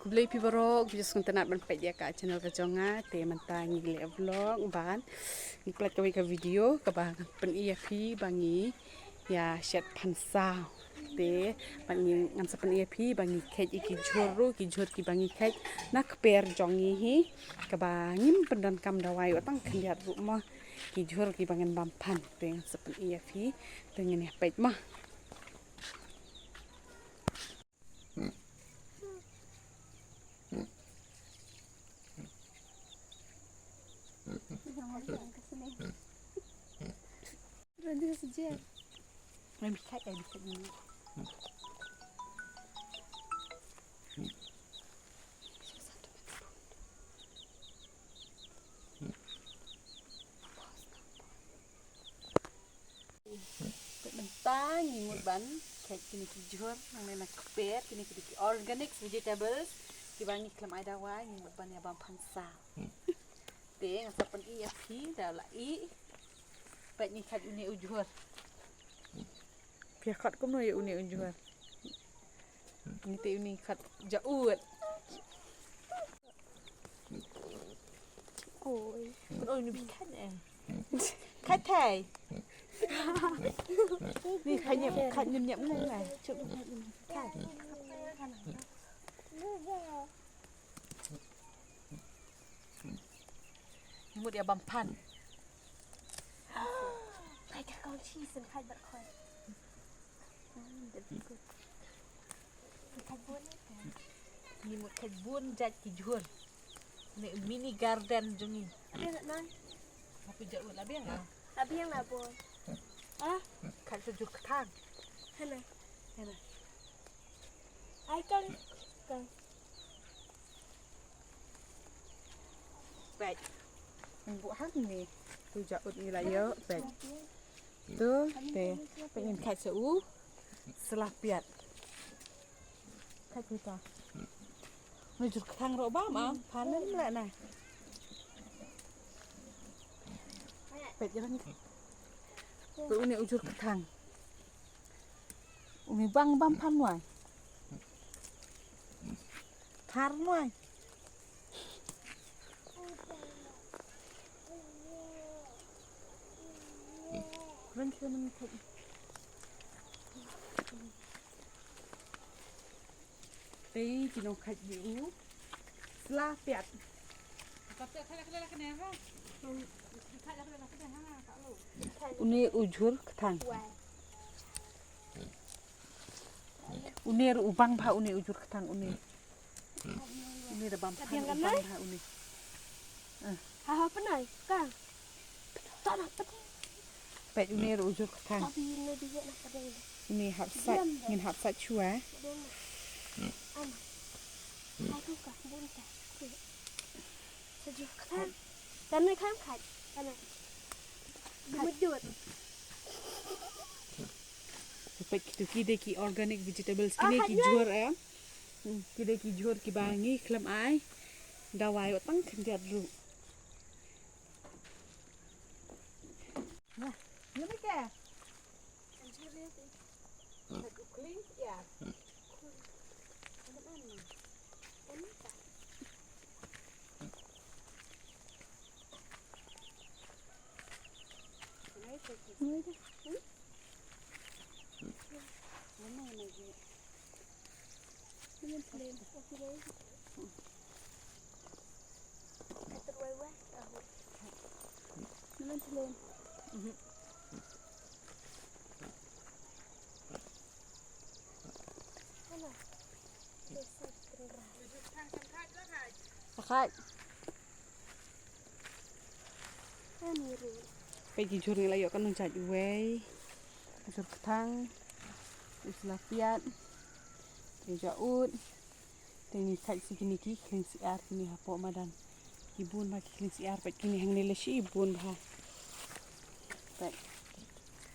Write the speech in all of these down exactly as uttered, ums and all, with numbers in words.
Khublei phi baroh, phi ju sngewtynnat ban peit ïa ka channel ka jong nga, te mynta ngi leh vlog ban ngi pynlait kawei ka video kaba ngan pyni ïa phi ba ngi ïa shet phan saw. Te ban ngi ngan sa pyni ïa phi ba ngi kheit ïa ki jhur ruh, ki jhur kiba ngi kheit na kper jong ngi hi, kaba ngim pyndonkam dawai wat tang khyndiat ruh mo, ki jhur kiba ngan bam phan. Te ngan sa pyni ïa phi, te ngin ïa peit mo. Te mynta ngi mut ban kheit kine ki jhur nangne na kper, kine ki dei ki organic vegetables kiba ngi khlem ai dawai, ngi mut ban ïa bam phan saw. Te ngan sa pyni ïa phi da la i. Peit ngi kheit une u jhur. Phi khat kumno ïa une u jhur? Ngi te une khat jaud. Oi. Oi, ni bi khat eh. Khat thai. Ni khat nyep, khat nyep nyep ngai. Chup khat. Mut ïa bam phan. Hai ka kong chi sen khai bat khoi. Ni mut khat bun jait ki jhur. Ni mini garden jong ngi. Abi ngat nang. Apa jait u la biang ah. Abi yang la bun. Ah, khat sa jhur kthang. Hana. Hana. Ai kang kang. Peit. Ngan buh hangne. Tu jaud ngi la ïoh, peit. Tu, te. Peit ngin khat sa u sla piat. Khat kita. Ni jhur kthang ruh bam ah, phan lem leh na. Peit ïa ni. Tu une u jhur kthang. Uni bang bam phan wai. Thar wai. Ren ki men thai. Ei, ki nongkhat ïa u sla piat. Une u jhur kthang. Une ruh u bang bha une u jhur kthang une. Une da bam phan u bang bha une. Ha ha, pynai ka. Peit une ruh u jhur kthang. Une hap sait, ngin hap sait shuwa. Peit kitu ki dei ki organic vegetables, kine ki jhur eh. Hmm, ki dei ki jhur kiba ngi khlem ai dawai wat tang khyndiat ruh. Nah, ngi mih ke. Peit ki jhur ngi la ïoh katno jait uwei. Jhur kthang, u sla piat, u jaud. Te ngi kheit sa kine ki khlieng syiar kine hapoh madan. Ki bun bha ki khlieng syiar, peit kine hangne la shi bun bha. Peit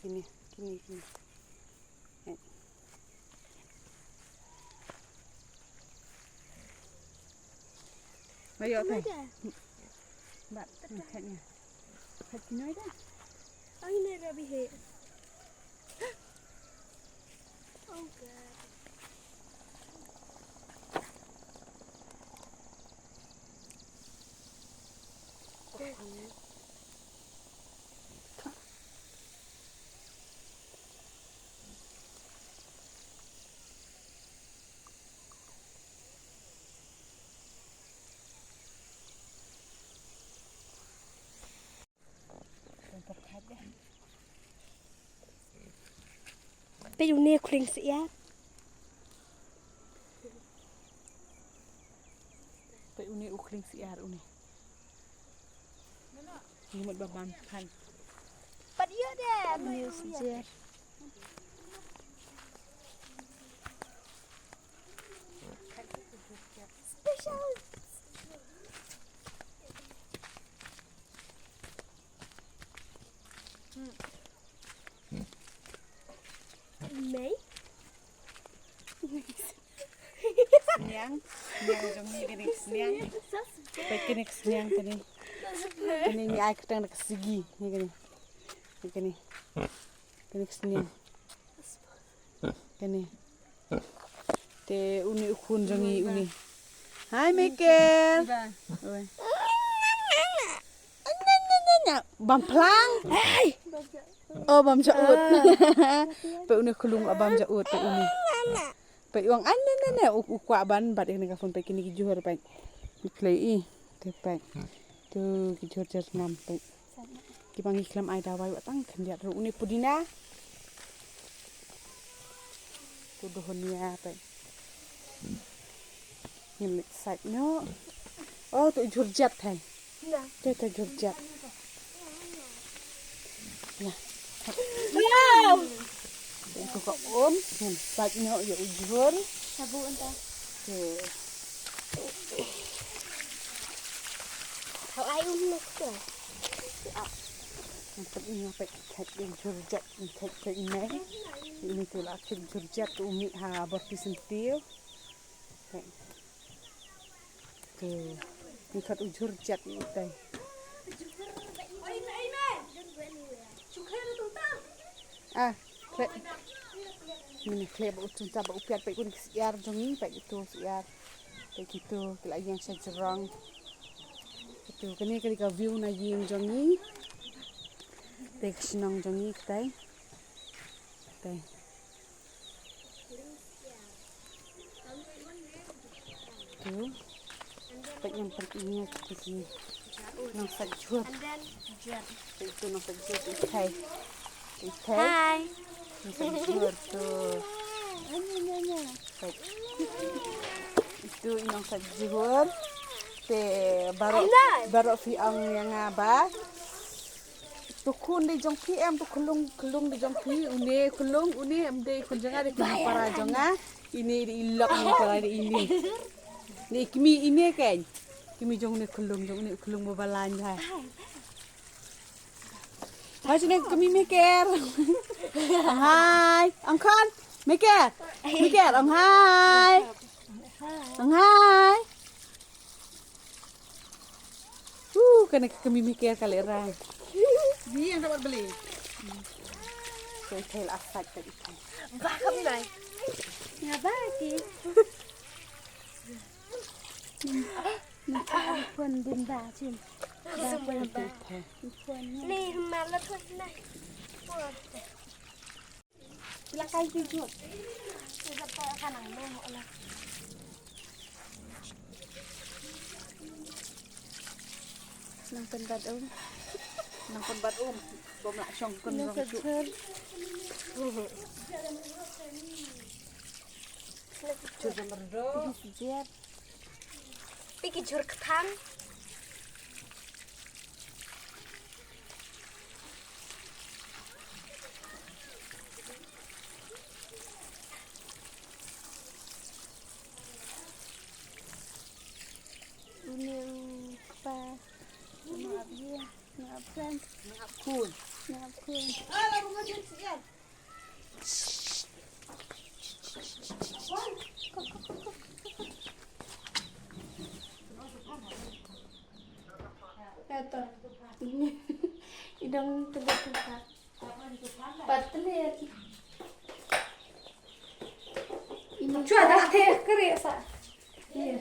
kine, kine, kine. Peit. Ayo, te. Bat, khat ni. Khat ni dah. Ai, ni rabi he. Oh God. Peit une u khlieng syiar. Peit une u khlieng syiar une. Ngi mut ba ban phan. Pat ïoh de. Une u syiar. Special. Mei. Sniang, sniang jong ngi kane ka sniang. Peit kane ka sniang kane. Kane ngi ai kyrteng da ka sigi. Ngi kane. Ngi kane. Kane ka sniang. Kane. Te une u khun jong ngi une. Hai Michael. Oi. Bam phlang. Hey. Oh, bam sha ut. Peit une khunlung bam sha ut peit une. Peit u ong an ne ne ne u, u kwah ban bat ïa kane ka phone peit kine ki jhur peit. Ni khlei i. Te peit. Tu ki jhur jhur ngam peit. Ki ba ngi khlem ai dawai wat tang khyndiat ruh une pudina. Tu duhun ïa peit. Ngin leit sait noh. Oh, tu jhur jat hai. Te te jhur jat. Ïa. Wow. Te tu ka um ngin sait noh ïa u jhur. Sabu anta. Te. Hau ai um nok tu. Ngin sait noh peit. Khat ïa jhur jat, khat peit ine. Ine tu la khat jhur jat tu umi ha bor ti sentiu. Peit. Te. Ni khat u jhur jat ni tai. Ah, khleh. Ni khleh ba u tun ta ba u piat peit kun ki syiar jong ngi peit kitu syiar. Peit kitu ki la ïeng sha jrong. Kitu kane ka dei ka view na ïing jong ngi. Te ka shnong jong ngi kitai. Te. Tu. Peit ngan peit ïa tu ki. Nong sait jhur. Peit tu nong sait jhur tu thai. Tu thai. Hai. Nong sait jhur tu. Peit. Itu i nong sait jhur. Te baroh, baroh phi ong ïa nga ba. Tu khun dei jong phi em tu khunlung, khunlung dei jong phi, une khunlung, une em dei khun jong nga dei khun para jong nga. Ine dei i lok ine para dei ine. Ni kmie ine kein. Kmie jong une khunlung jong une khunlung ba balang jai. Hai sini kmie Michael. Ong hai, ong khun. Michael. Michael ong hai. Ong hai. Uh, kane ka kmie Michael ka leh rang. Ni yang dapat beli. Ka ithai la sait ka ithai. Ba kam nai. Nga ba ki. Ni phone bun ba chin. Ba phone ba. Phone ni. Ni ma la thot nai. Nang pynbat um. Nang pynbat um. Bym lah shong kun rong suk. Jhur jam rdo. Jhur. Piki jhur kthang. Une u kpa, une u ap ïing, une u ap friend, une u ap khun, une u ap khun. Eto. I dang tebak tebak. Patlet. Ini. Chua dah teh kere sa. Iya.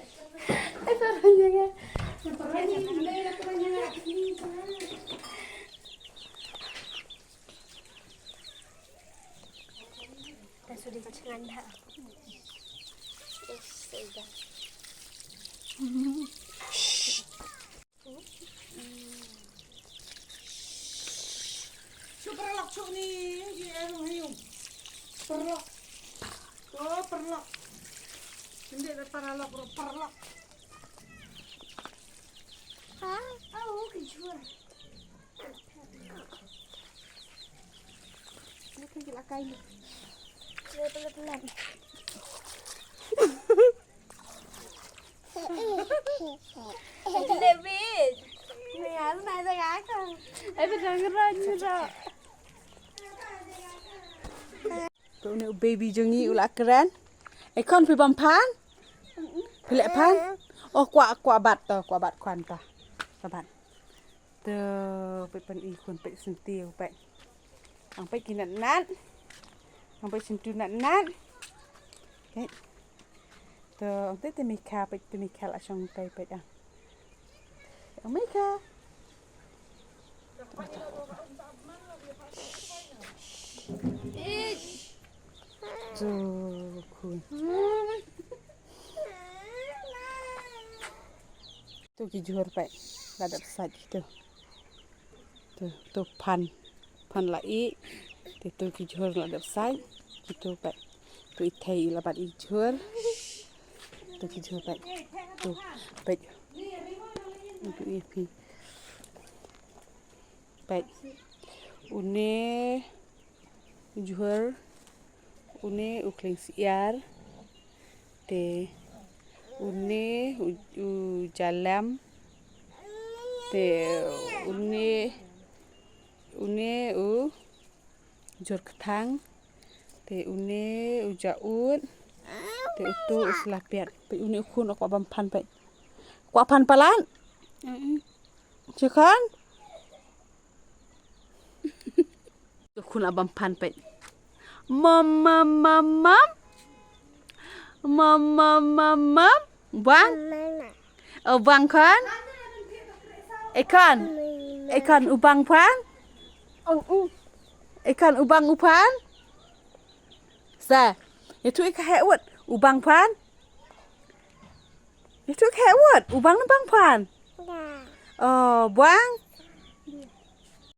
Eh, parahnya ya. Parahnya, parahnya. Dah sudah cengan dah. Yes, sudah. Shu paralok shu ni, i erung hiu. Paralok. Oh, paralok. Hindi na paralok, bro. Paralok. Ha? Oh, kejur. Ini kan gila kayu. Pelan-pelan. David. Ni aku nak jaga aku. Eh, pegang gerak, gerak. To une u baby jong ngi u la kren. Ekhon phi bam phan? Phi leh phan? Oh, kwah, kwah bat to, kwah bat khwan to. Kwah bat. To peit pan i khun peit senti peit. Ang peit ki nat nat. Ang peit sentu nat nat. Peit. To ang peit te Mika peit te Mika la shong tai peit ang. Ang Mika. To khun. To ki jhur peit la dep sait to. To, to phan, phan la i. To, to ki jhur la dep sait. Ki to peit. To i thei i la bat i jhur. To ki jhur peit. To peit. To i phi. Peit. Une jhur, une u khlieng siar, te une u, u jalam, te une, une u jhur kthang, te une u jaud, te utu u sla piat. Peit une u khun u kwah bam phan peit. Kwah phan palat? Chikan? To khun la bam phan peit. Mam, mam, mam, mam. Mam, mam, mam, mam. Bang? O bang khun? Ekhon? Ekhon u bang phan? Ekhon u bang u phan? Sa. Ïathuh ïa ka heh wut. U bang phan? Ïathuh ka heh wut. U bang ne bang phan? O bang.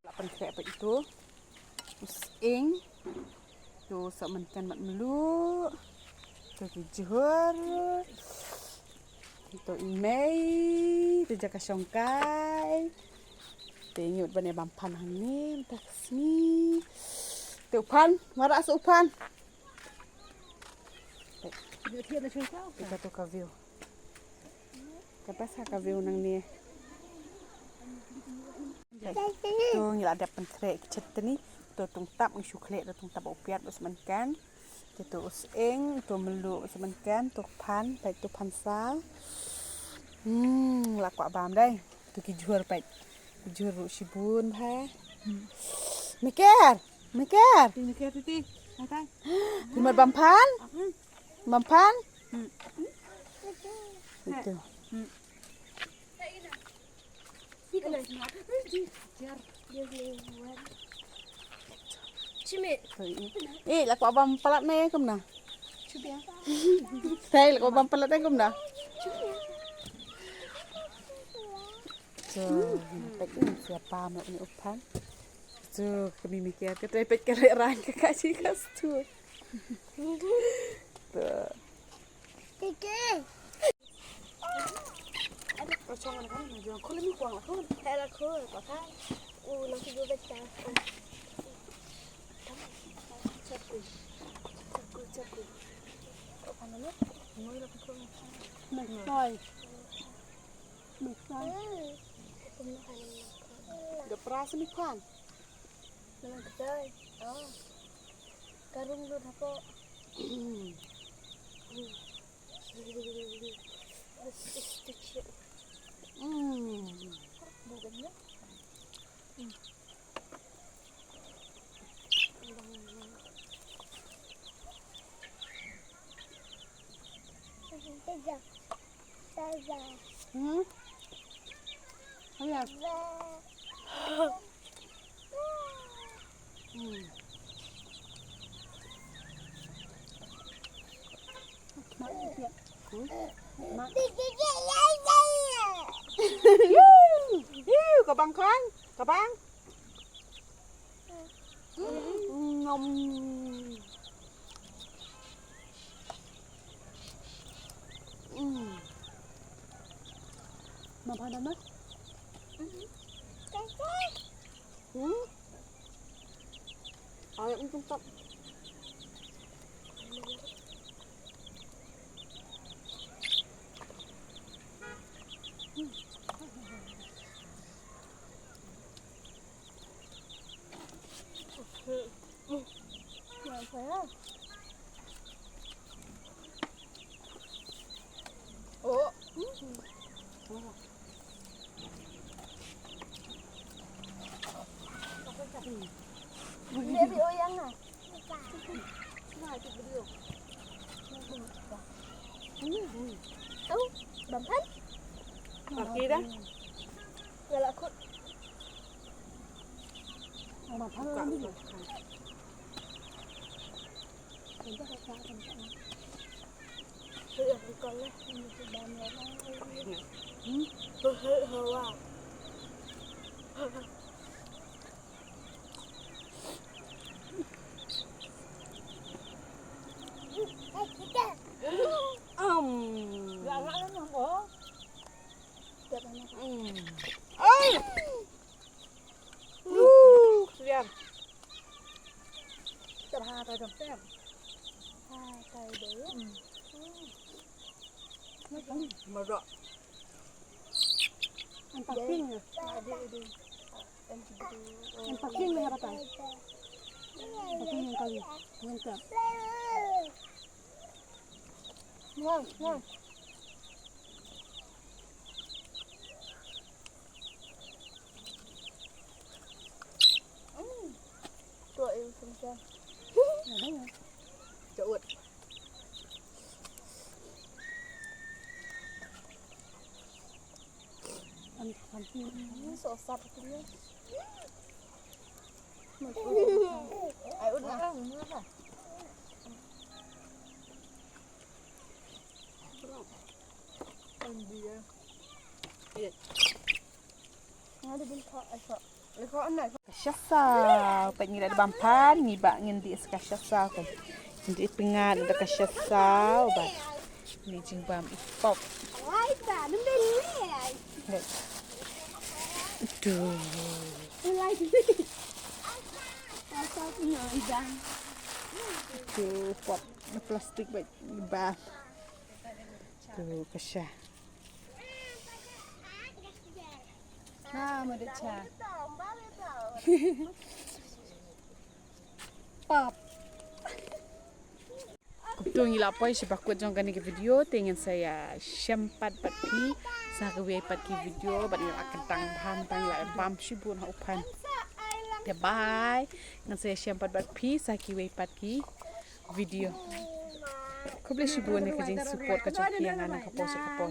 La pynkhreh peit ito. U sying. To sohmynken mat mluh. To ki jhur. To i mei. To jaka shongkai. Te ngi mut ban ïa bam phan hangne mynta ka sngi. Te u phan, mareh sa u phan. Te kato ka view. Ka best ka view nangne. To ngi la dep pynkhreh ki chetni. To tungtap ngi shu khleh, to tungtap u piat u smenkan. Te to u sying, to mluh u smenkan, to phan, peit to phan sal. Hmm, la kwah bam dei. To ki jhur peit. Ki jhur ruh shibun bha. Meker, meker. Ti meker ti ti. Hai tai. Phi mat bam phan? Bam phan? Ito. Eh, la kwah bam palat ne kumno? Te la kwah bam palat ne kumno? To, peit ni sia pam ni u phan. To, kami mikir ka te peit ka leh rang ka ka chi ka stu. To. Ka pras ni khan. Nang kdai. Oh. Karung lut hapo. Hmm? Ayo. Hmm. Hiu, ka bang khan, ka bang. Nom. Mama, mama. Hmm? Ayam itu tak. Au, bang kan? Okey dah. Galak kut. Buka, buka. Hmm? Um. Hmm. Ai. Wuh, liar. Kita ha ta dong tem. Ha ta dong. Hmm. Marok. Empaking ya? Empaking ya, Bapak? Empaking yang kali. Mantap. Wah, wah. Hmm. Tuh, yang kencang. Ada ya? Jauh. Ini sosat punya. Ai, udah. Ka sha saw, pat ngi la dep bam pat, ngi ba ngin dih sa ka sha saw pat. Ngin dih pyngngad da ka sha saw pat. Ngi jingbam i pop. Tu. Tu pop na plastik pat ngi bam. Tu ka sha. Ha, ma dei cha. Pop. Kumto ngi la poi sha ba kut jong kane ka video, te ngin sa ïa shem pat bad phi sa kiwei pat ki video, bad ngi la kyntang bha, ngi la bam shibun ha u phan. Te bye. Ngin sa ïa shem pat bad phi sa kiwei pat ki video. Khublei shibun ïa ka jingsupport ka jong phi ïa nga na ka por sha ka por.